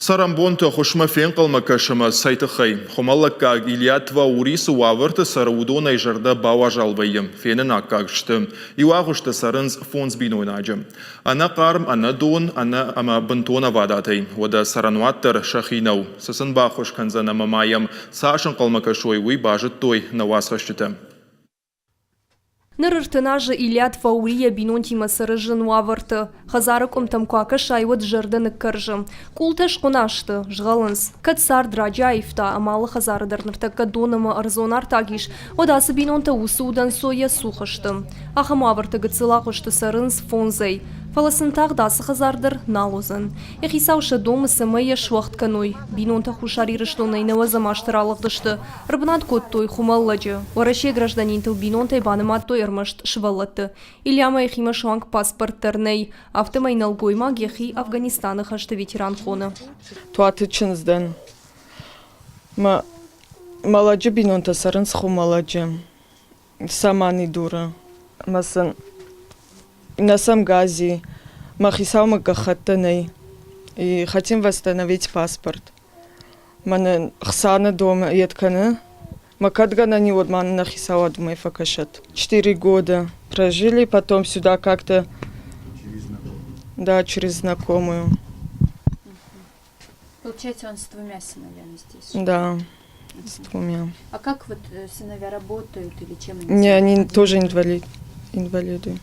Цӕрӕнбонты ӕххуысмӕ фенхъӕлмӕ кӕс ӕмӕ цӕй тыххӕй? Хуымӕллӕггаг Илья Тваури цы уавӕрты цӕры, уыдонӕй зӕрдӕ бауазал вӕййы, фенын аккаг сты. Иу агъуысты цӕрынц фондз бинойнаджы. Ӕнӕ хъарм, ӕнӕ дон, ӕнӕ ӕмӕ бынтон ӕвадатӕй. Уӕдӕ цӕрӕнуат дӕр сӕхи нӕу. Цы сын баххуыс кӕндзӕн ӕмӕ ма йӕм цас ӕнхъӕлмӕ кӕсой, уый базыдтой нӕ уацхӕсджытӕ. Ныр 30 азы Илья Тваури йӕ бинонтимӕ цӕры зын уавӕрты. Хӕдзары къуымтӕм куы акӕсай, уӕд зӕрдӕ ныккӕрзы. Къултӕ схъуына сты, згъӕлынц. Кӕд цард раджы аивта ӕмӕ алы хӕдзары дӕр ныртӕккӕ дон ӕмӕ ӕрдзон артаг ис, уӕд ацы бинонтӕ уыцы удӕнцойӕ цух сты. Ахӕм уавӕрты гыццыл агъуысты цӕрынц фондзӕй. Фӕлӕ сын тагъд ацы хӕдзар дӕр нал уыдзӕн. Йӕ хицау сӕ домы, цӕмӕй йӕ суӕгъд кӕной. Бинонтӕ Хуссар Ирыстонӕй нӕуӕдзӕм азты ралыгъдысты. Ӕрбынат кодтой Хуымӕллӕджы. Уӕрӕсейы гражданинтыл бинонтӕй банымадтой ӕрмӕст сывӕллӕтты. Ильямӕ йӕхимӕ суанг паспорт дӕр нӕй, афтӕмӕй нӕлгоймаг йӕхи Афганистаны хӕсты ветеран хоны. Туаты чындз дӕн. Мӕ мӕ лӕджы бинонтӕ цӕрынц Хуымӕллӕджы. Самани дуры. Ӕмӕ сын нӕ сӕм гази, мӕ хицаумӕ гӕххӕттӕ нӕй. И хотим восстановить паспорт. Мӕнӕн хца нӕ домы, йед кӕны. Мӕ кӕд гӕнӕн и, уӕд ма нын нӕ хицауад уымӕй фӕкӕсӕд. Четыре года прожили, потом сюда как-то... Да, через знакомую. Получается, он с двумя сыновьями здесь? Да, с двумя. А как вот сыновья работают или чем они? Не, они тоже инвалид, инвалиды.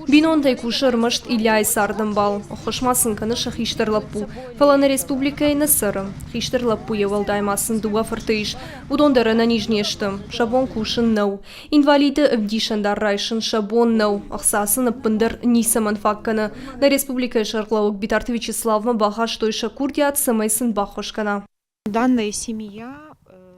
Бинонтӕй кусы ӕрмӕст Ильяйы цардӕмбал, ӕххуыс ма сын кӕны сӕ хистӕр лӕппу, фӕлӕ нӕ республикӕйы нӕ цӕры. Хистӕр лӕппуйӕ уӕлдай ма сын дыууӕ фырты ис, уыдон дӕр ӕнӕниз не сты, сӕ бон кусын нӕу. Инвалиды ӕвдисӕндар райсын сӕ бон нӕу, ӕхца сын ӕппындӕр ницӕмӕн фаг кӕны. Нӕ республикӕйы сӕргълӕууӕг Битарты Вячеславмӕ бахастой сӕ курдиат, цӕмӕй сын баххуыс кӕна. Данная семья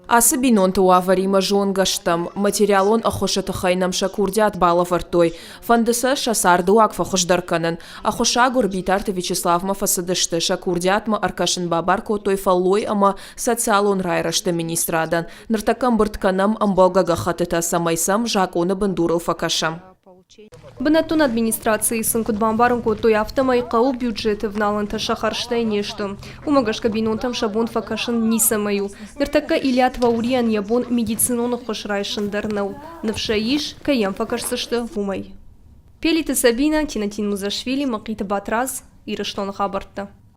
Ацы бинонты уавӕримӕ зонгӕ стӕм. Материалон ӕххуысы тыххӕй нӕм сӕ курдиат балӕвӕрдтой. Фӕнды сӕ сӕ цардыуаг фӕхуыздӕр кӕнын. Ӕххуысагур Битарты Вячеславмӕ фӕцыдысты, сӕ курдиатмӕ ӕркӕсын бабар кодтой фӕллой ӕмӕ социалон райрӕзты министрадӕн. Ныртӕккӕ ӕмбырд кӕнӕм ӕмбӕлгӕ гӕххӕттытӕ, цӕмӕй сӕм закъоны бындурыл фӕкӕсӕм. Бынӕттон администрацийы сын куыд бамбарын кодтой, афтӕмӕй хъӕуы бюджеты вналӕнтӕ сӕ хӕрзтӕй не сты. Уымӕ гӕсгӕ бинонтӕм сӕ бон фӕкӕсын ницӕмӕй у. Ныртӕккӕ Илья Тваурийӕн йӕ бон медицинон ӕххуыс райсын дӕр нӕу. Ныфс ӕй ис, кӕй йӕм фӕкӕсдзысты, уымӕй. Пелиты Сабинӕ, Тинатин Музашвили, Мӕхъиты Батрадз, Ирыстоны хабӕрттӕ.